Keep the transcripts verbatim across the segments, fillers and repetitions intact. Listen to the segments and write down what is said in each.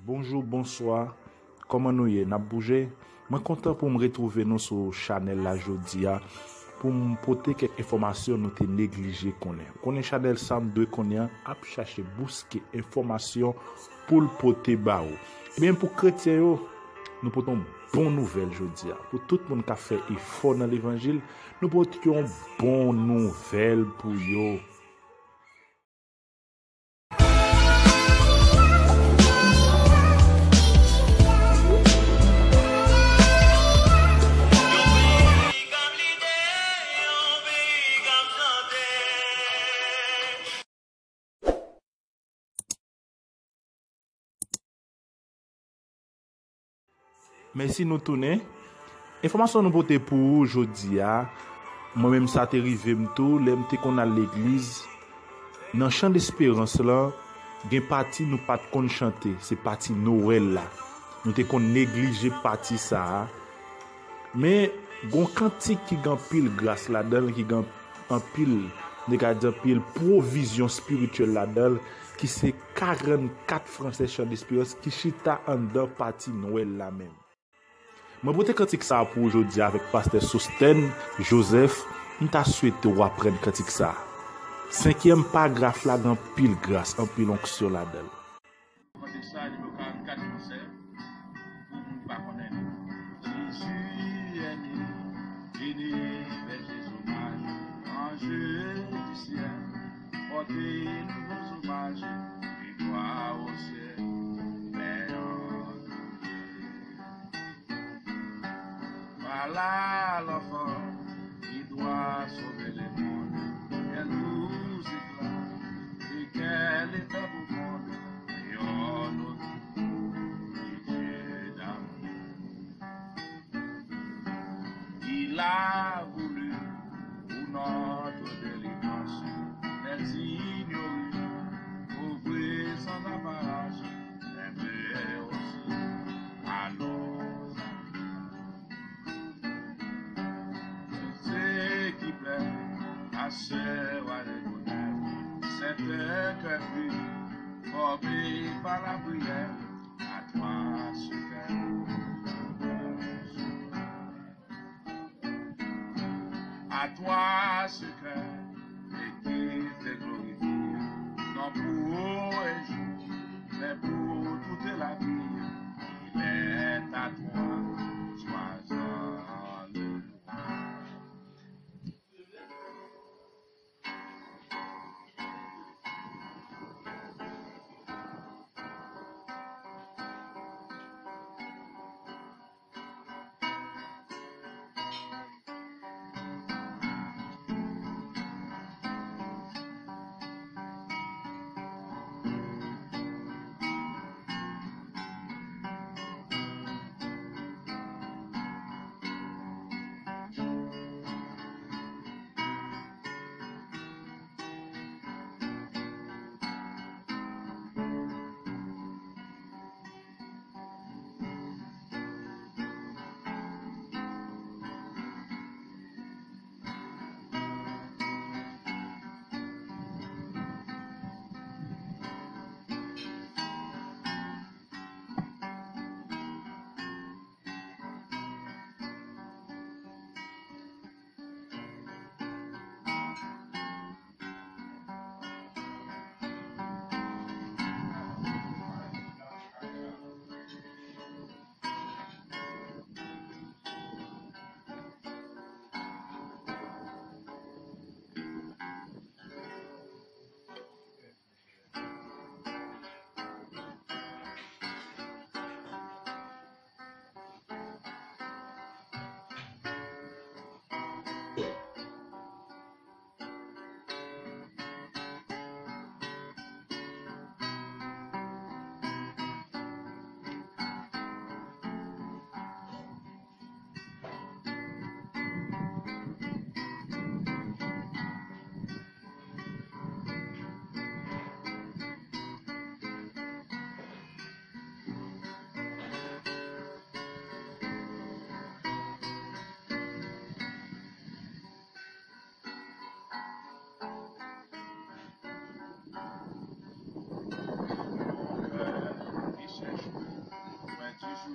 Bonjou, bonswa. Kòman nou ye? N ap bouje? Mwen kontan pou m retwouve nou sou chanèl la jodi a, pou m pote kèk enfòmasyon nou te neglije konnen. Ou konnen chanèl sa m dwe konnen an ap chache bouske enfòmasyon pou l pote ba ou. Ebyen, pou kretyen yo, nou pote yon bon nouvèl jodi a. Pou tout moun k ap fè efò nan levanjil, nou pote yon bon nouvèl pou yo. Mèsi nou tounen. Enfòmasyon nou pote pou ou jodi a, mwen menm sa te rive m tou, lè m te konn al legliz, nan chan desperans lan, gen pati nou pa t konn chante, se pati Nwèl la. Nou te konn neglije pati sa a. Men, gon kantik ki gen anpil gras ladan l, ki gen anpil, nou ka di anpil pwovizyon espirityèl ladan l, ki se karannkat fransè chan desperans ki chita anndan pati Nwèl la menm. Mwen pote kantik sa a pou ou jodi a avèk pastè Sostèn Joseph. M ta swete w aprann kantik sa a. Senkyèm paragraf la gen anpil gras, anpil onksyon ladan l. Kantik sa a, nimewo karannkat fransè, pou moun ki pa konnen li. Jésus est né, vini bèl Jezi maj, ange du ciel, porter nouveaux hommages, et gloire au ciel, paix en Dieu. Voilà l'enfant qui doit sauver le monde. Quel doux éclat et quel éternel monde, et en nous, Dieu d'amour. Il a voulu pour notre délivrance, les ignorés, pauvres sans apparence, les meilleurs aussi. Allons à lui. Tout ce qui plaît à ce roi de bonheur, c'est un cœur pur, formé par la prière, à toi ce cœur. À toi ce cœur et qui te glorifie, non pour un jour, mais pour toute la vie. Il est à toi, sois en louange.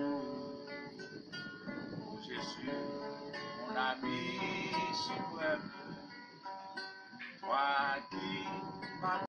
Oh Jésus, mon ami suprême, toi qui m'as